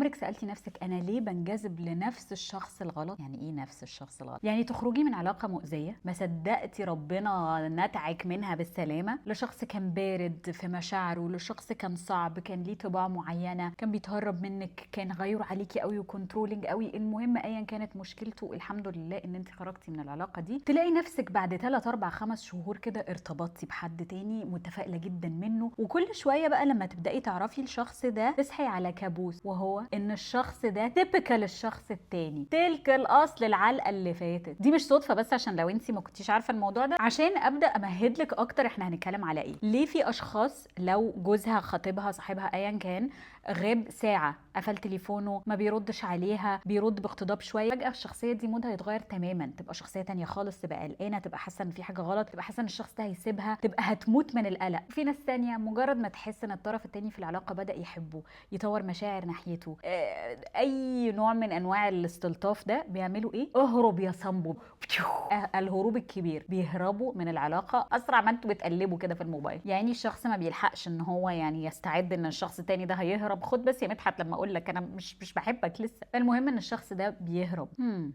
عمرك سألتي نفسك أنا ليه بنجذب لنفس الشخص الغلط؟ يعني إيه نفس الشخص الغلط؟ يعني تخرجي من علاقة مؤذية ما صدقتي ربنا نتعك منها بالسلامة، لشخص كان بارد في مشاعره، لشخص كان صعب، كان ليه طباع معينة، كان بيتهرب منك، كان غيور عليكي قوي و controlling قوي. المهم ايا كانت مشكلته، الحمد لله ان انت خرجتي من العلاقة دي. تلاقي نفسك بعد 3 4 5 شهور كده ارتبطتي بحد تاني متفائلة جدا منه، وكل شوية بقى لما تبدأي تعرفي الشخص ده تصحي على كابوس، وهو ان الشخص ده typical الشخص التاني، تلك الاصل العلقة اللي فاتت دي. مش صدفة، بس عشان لو انت ما كنتيش عارفه الموضوع ده، عشان ابدا امهد لك اكتر احنا هنتكلم على ايه. ليه في اشخاص لو جوزها، خطيبها، صاحبها، ايا كان، غاب ساعة، قفل تليفونه، ما بيردش عليها، بيرد باقتضاب شوية، فجاة الشخصية دي mood ها يتغير تماما، تبقى شخصية تانية خالص، تبقى قلقانة، تبقى حاسه ان في حاجة غلط، تبقى حاسه ان الشخص ده هيسيبها، تبقى هتموت من القلق. في ناس تانية مجرد ما تحس ان الطرف التاني في العلاقة بدا يحبه، يطور مشاعر ناحيته، اي نوع من انواع الاستلطاف ده، بيعملوا ايه؟ اهرب يا صنبو، الهروب الكبير، بيهربوا من العلاقة اسرع ما انتوا بتقلبوا كده في الموبايل. يعني الشخص ما بيلحقش ان هو يعني يستعد ان الشخص التاني ده هيهرب. خد بس يا مدحت لما اقول لك انا مش بحبك لسه. فالمهم ان الشخص ده بيهرب.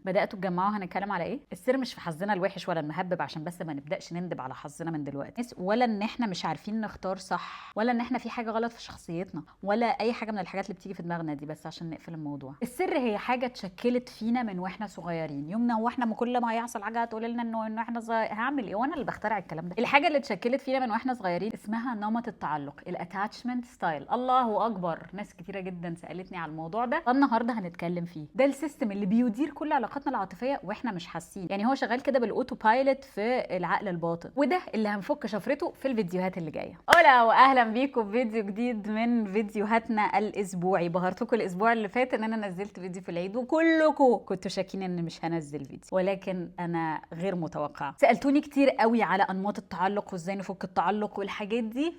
بداتوا تجمعوا هنتكلم على ايه؟ السر مش في حظنا الوحش ولا المهبب، عشان بس ما نبداش نندب على حظنا من دلوقتي، ولا ان احنا مش عارفين نختار صح، ولا ان احنا في حاجة غلط في شخصيتنا، ولا اي حاجة من الحاجات اللي بتيجي في دماغنا دي. بس عشان نقفل الموضوع، السر هي حاجة اتشكلت فينا من واحنا صغيرين. يومنا واحنا ما كل ما هيحصل حاجة هتقول لنا انه احنا صغير، هعمل ايه وانا اللي بخترع الكلام ده؟ الحاجة اللي اتشكلت فينا من واحنا صغيرين اسمها نمط التعلق، ال attachment style. الله اكبر، ناس كتيرة جدا سالتني على الموضوع ده، فالنهارده هنتكلم فيه. ده ال system اللي بيدير كل علاقاتنا العاطفية واحنا مش حاسين، يعني هو شغال كده بال autopilot في العقل الباطن، وده اللي هنفك شفرته في الفيديوهات اللي جاية. hola واهلا بيكم في فيديو جديد من فيديوهاتنا الاسبوعي. بهرتكم الاسبوع اللي فات ان انا نزلت فيديو في العيد، وكلكم كنتوا شاكين ان مش هنزل فيديو، ولكن انا غير متوقعه. سالتوني كتير قوي على انماط التعلق وازاي نفك التعلق والحاجات دي،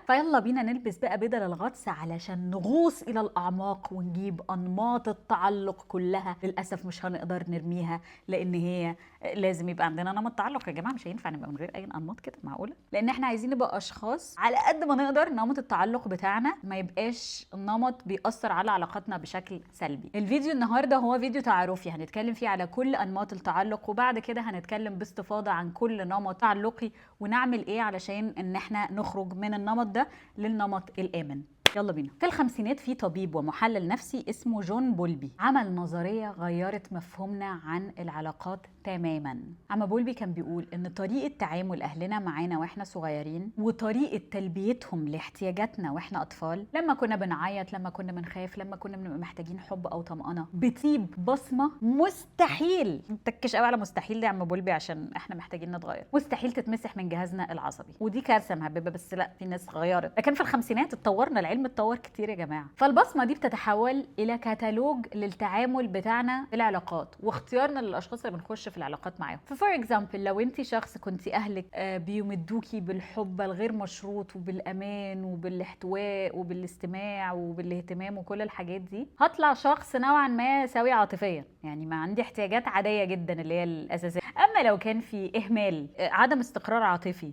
فيلا بينا نلبس بقى بدل الغطس علشان نغوص الى الاعماق ونجيب انماط التعلق كلها. للاسف مش هنقدر نرميها لان هي لازم يبقى عندنا نمط تعلق يا جماعة، مش هينفع نبقى من غير اي انماط كده، معقولة؟ لان احنا عايزين نبقى اشخاص على قد ما نقدر نمط التعلق بتاعنا ما يبقاش نمط بيأثر على علاقاتنا بشكل سلبي. الفيديو النهارده هو فيديو تعارفي هنتكلم فيه على كل انماط التعلق، وبعد كده هنتكلم باستفاضة عن كل نمط تعلقي ونعمل ايه علشان ان احنا نخرج من النمط ده للنمط الآمن. يلا بينا. في الخمسينات في طبيب ومحلل نفسي اسمه جون بولبي عمل نظرية غيرت مفهومنا عن العلاقات تماما. عم بولبي كان بيقول ان طريقة تعامل اهلنا معانا واحنا صغيرين وطريقة تلبيتهم لاحتياجاتنا واحنا اطفال، لما كنا بنعيط، لما كنا بنخاف، لما كنا بنبقى محتاجين حب او طمأنة، بتسيب بصمة مستحيل، متكش قوي على مستحيل ده يا عم بولبي عشان احنا محتاجين نتغير، مستحيل تتمسح من جهازنا العصبي. ودي كارثة مهببة، بس لا في ناس غيرت، لكن في الخمسينات اتطورنا، العلم اتطور كتير يا جماعة. فالبصمه دي بتتحول الى كتالوج للتعامل بتاعنا في العلاقات واختيارنا للاشخاص اللي بنخش في العلاقات معاهم. ف for example لو انت شخص كنت اهلك بيمدوكي بالحب الغير مشروط وبالامان وبالاحتواء وبالاستماع وبالاهتمام وكل الحاجات دي، هطلع شخص نوعا ما سوي عاطفيا، يعني ما عندي احتياجات عادية جدا اللي هي الاساسية. اما لو كان في اهمال، عدم استقرار عاطفي،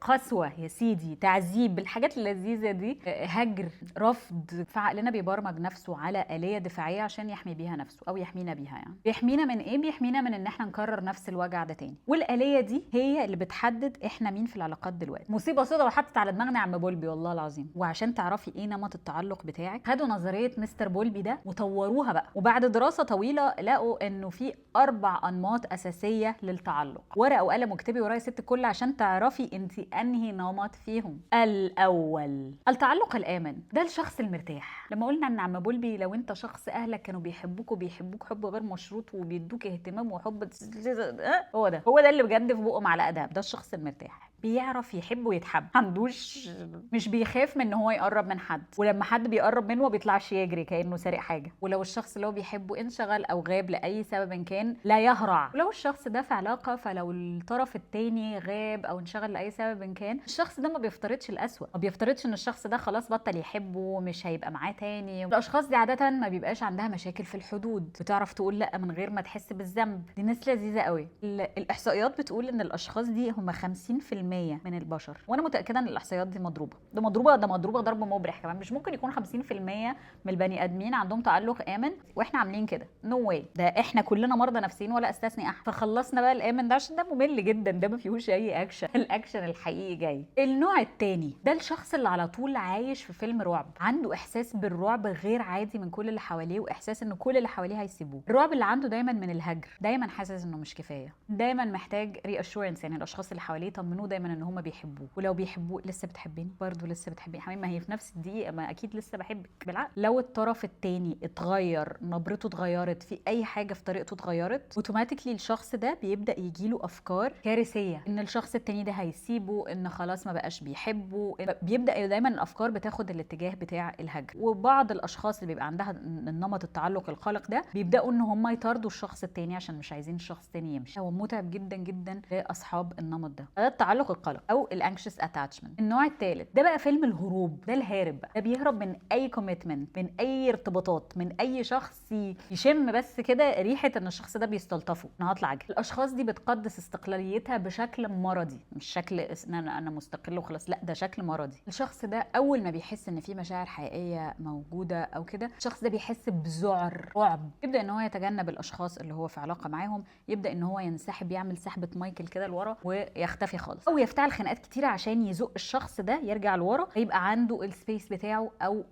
قسوة يا سيدي، تعذيب، الحاجات اللذيذة دي، هجر، رفض، فعقلنا بيبرمج نفسه على آلية دفاعية عشان يحمي بيها نفسه أو يحمينا بيها. يعني بيحمينا من إيه؟ بيحمينا من إن إحنا نكرر نفس الوجع ده تاني. والآلية دي هي اللي بتحدد إحنا مين في العلاقات دلوقتي. مصيبة سودا وحطت على دماغنا يا عم بولبي والله العظيم. وعشان تعرفي إيه نمط التعلق بتاعك، خدوا نظرية مستر بولبي ده وطوروها بقى، وبعد دراسة طويلة لقوا إنه في 4 أنماط أساسية للتعلق. ورقة وقلم واكتبي ورايا ست الكل عشان تعرفي أنت أنهي نمط فيهم. الأول التعلق الآمن، ده الشخص المرتاح. لما قلنا ان عم بولبي لو انت شخص اهلك كانوا بيحبوك وبيحبوك حب غير مشروط وبيدوك اهتمام وحب، هو ده، هو ده اللي بجد في بقه معلقه دهب، ده الشخص المرتاح، بيعرف يحب ويتحب، عندوش، مش بيخاف من ان هو يقرب من حد، ولما حد بيقرب منه ما بيطلعش يجري كانه سارق حاجة. ولو الشخص اللي هو بيحبه انشغل او غاب لاي سبب كان لا يهرع. ولو الشخص ده في علاقة، فلو الطرف التاني غاب او انشغل لاي سبب كان، الشخص ده ما بيفترضش الاسوأ، ما بيفترضش ان الشخص ده خلاص بطل يحبه، مش هيبقى معاه تاني. الاشخاص دي عادة ما بيبقاش عندها مشاكل في الحدود، بتعرف تقول لا من غير ما تحس بالذنب. دي ناس لذيذة قوي. الاحصائيات بتقول ان الاشخاص دي هم 50% من البشر، وانا متاكدة ان الاحصائيات دي مضروبة، ده مضروبة، ده مضروبة ضرب مبرح كمان. مش ممكن يكون 50% من البني ادمين عندهم تعلق امن واحنا عاملين كده، no way، ده احنا كلنا مرضى نفسيين ولا استثني احد. فخلصنا بقى الامن ده عشان ده ممل جدا، ده ما فيهوش اي اكشن، الاكشن الحقيقي جاي. النوع الثاني ده الشخص اللي على طول عايش في فيلم رعب، عنده احساس بالرعب غير عادي من كل اللي حواليه، واحساس ان كل اللي حواليه هيسيبوه. الرعب اللي عنده دايما من الهجر، دايما حاسس انه مش كفاية، دايما محتاج reassurance، يعني الاشخاص اللي حواليه يطمنوه دايما ان هم بيحبوه، ولو بيحبوه لسه بتحبني برضه، لسه بتحبني حبيبي، ما هي في نفس الدقيقة ما اكيد لسه بحبك بالعقل. لو الطرف الثاني اتغير، نبرته اتغيرت، في اي حاجة في طريقته اتغيرت، automatically الشخص ده بيبدا يجيله افكار كارثية ان الشخص الثاني ده هيسيبه، ان خلاص ما بقاش بيحبه. بيبدا دايما الافكار بتاخد الاتجاه بتاع الهجر. وبعض الاشخاص اللي بيبقى عندها النمط التعلق القلق ده بيبداوا ان هم يطاردوا الشخص الثاني عشان مش عايزين الشخص الثاني يمشي. هو متعب جدا جدا لاصحاب النمط ده، ده التعلق القلق او ال anxious attachment. النوع الثالث ده بقى فيلم الهروب، ده الهارب بقى، ده بيهرب من اي commitment، من اي ارتباطات، من اي شخص يشم بس كده ريحه ان الشخص ده بيستلطفه، انا هطلع اجري. الاشخاص دي بتقدس استقلاليتها بشكل مرضي، مش شكل ان انا مستقل وخلاص، لا ده شكل مرضي. الشخص ده اول ما بيحس ان في مشاعر حقيقية موجودة او كده، الشخص ده بيحس بذعر، رعب، يبدا ان هو يتجنب الاشخاص اللي هو في علاقة معاهم، يبدا ان هو ينسحب، يعمل سحبه مايكل كده لورا ويختفي خالص، او يفتعل خناقات كتيرة عشان يزق الشخص ده يرجع لورا، يبقى عنده ال space بتاعه او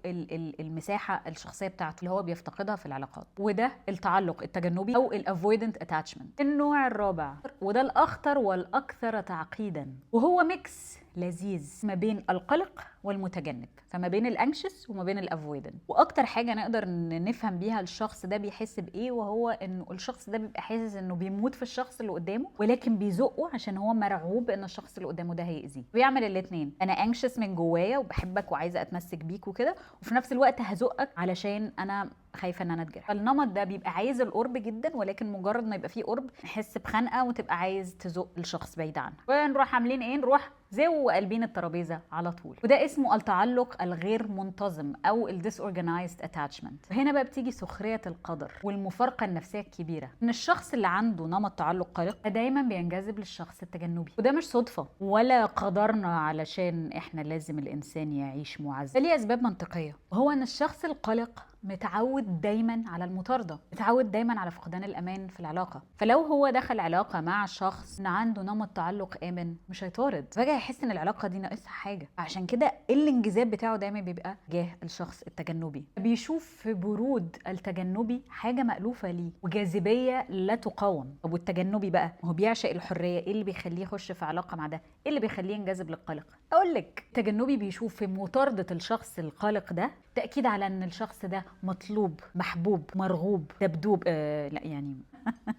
المساحة الشخصية بتاعته اللي هو بيفتقدها في العلاقات. وده التعلق التجنبي او ال avoidant attachment. النوع الرابع وده الاخطر والاكثر تعقيدا، وهو mix لذيذ ما بين القلق والمتجنب، فما بين ال anxious وما بين ال avoidant. واكتر حاجة نقدر نفهم بيها الشخص ده بيحس بايه، وهو انه الشخص ده بيبقى حاسس انه بيموت في الشخص اللي قدامه، ولكن بيزقه عشان هو مرعوب ان الشخص اللي قدامه ده هيأذيه. بيعمل الاثنين، انا anxious من جوايا وبحبك وعايزه اتمسك بيك وكده، وفي نفس الوقت هزقك علشان انا خايفة ان انا اتجرح. فالنمط ده بيبقى عايز القرب جدا، ولكن مجرد ما يبقى فيه قرب نحس بخنقه وتبقى عايز تزق الشخص بعيد عنك. ونروح عاملين ايه؟ نروح زو قلبين الترابيزة على طول. وده اسمه التعلق الغير منتظم او ال disorganized attachment. هنا بقى بتيجي سخرية القدر والمفارقه النفسية الكبيرة، ان الشخص اللي عنده نمط تعلق قلق دايما بينجذب للشخص التجنبي، وده مش صدفة ولا قدرنا علشان احنا لازم الانسان يعيش معذب، ليه اسباب منطقية. وهو ان الشخص القلق متعود دايما على المطارده، متعود دايما على فقدان الامان في العلاقة، فلو هو دخل علاقة مع شخص ان عنده نمط تعلق امن مش هيطارد، فجاة يحس ان العلاقة دي ناقصها حاجة. عشان كده الانجذاب بتاعه دايما بيبقى جاه الشخص التجنبي، بيشوف في برود التجنبي حاجة مألوفة ليه وجاذبيه لا تقاوم. طب والتجنبي بقى هو بيعشق الحرية، ايه اللي بيخليه يخش في علاقة مع ده؟ ايه اللي بيخليه ينجذب للقلق؟ اقول لك، التجنبي بيشوف في مطاردة الشخص القلق ده تأكيد على ان الشخص ده مطلوب، محبوب، مرغوب، دبدوب، لا يعني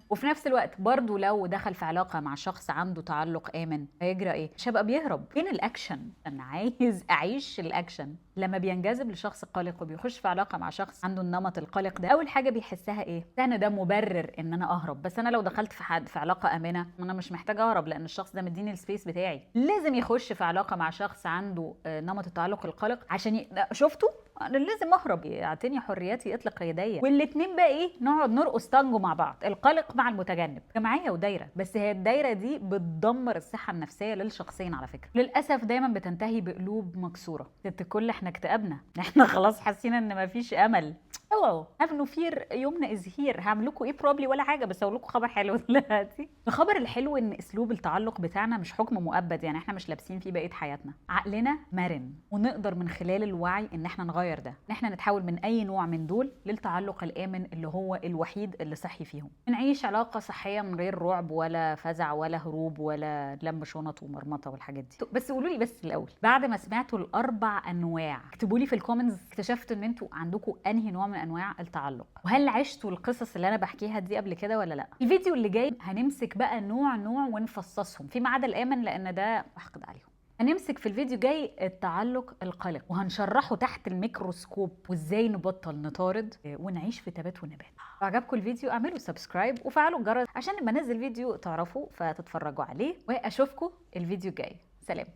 وفي نفس الوقت برضو لو دخل في علاقة مع شخص عنده تعلق آمن هيجرى ايه؟ مش هيبقى بيهرب. فين الاكشن؟ انا عايز اعيش الاكشن. لما بينجذب لشخص قلق وبيخش في علاقة مع شخص عنده النمط القلق ده، اول حاجة بيحسها ايه؟ انا ده مبرر ان انا اهرب، بس انا لو دخلت في حد في علاقة آمنة انا مش محتاجة اهرب لان الشخص ده مديني ال space بتاعي. لازم يخش في علاقة مع شخص عنده نمط التعلق القلق عشان شفته؟ انا لازم اهرب، اعطيني حريتي، اطلق يديا. والاثنين بقى ايه؟ نقعد نرقص تانجو مع بعض، القلق مع المتجنب، جمعية ودايره، بس هي الدايرة دي بتدمر الصحة النفسية للشخصين على فكرة. للاسف دايما بتنتهي بقلوب مكسورة. ست كل احنا اكتئبنا، احنا خلاص حاسين ان مفيش امل. اوعوا، have no fear، يومنا is here. هعمل لكم ايه؟ probably ولا حاجة، بس هقول لكم خبر حلو دلوقتي. الخبر الحلو ان اسلوب التعلق بتاعنا مش حكم مؤبد، يعني احنا مش لابسين فيه بقية حياتنا. عقلنا مرن، ونقدر من خلال الوعي ان احنا نغير ده، ان احنا نتحول من اي نوع من دول للتعلق الامن اللي هو الوحيد اللي صحي فيهم. نعيش علاقة صحية من غير رعب ولا فزع ولا هروب ولا لم شنط ومرمطه والحاجات دي. بس قولوا لي بس الاول، بعد ما سمعتوا الاربع انواع اكتبوا لي في ال comments اكتشفتوا ان انتوا عندكم انهي نوع من انواع التعلق، وهل عشتوا القصص اللي انا بحكيها دي قبل كده ولا لا. الفيديو اللي جاي هنمسك بقى نوع نوع ونفصصهم فيما عدا الامن لان ده بحقد عليهم. هنمسك في الفيديو جاي التعلق القلق وهنشرحه تحت الميكروسكوب، وازاي نبطل نطارد ونعيش في تبات ونبات. لو عجبكم الفيديو اعملوا subscribe وفعلوا الجرس عشان لما انزل فيديو تعرفوا فتتفرجوا عليه، واشوفكم الفيديو الجاي. سلام.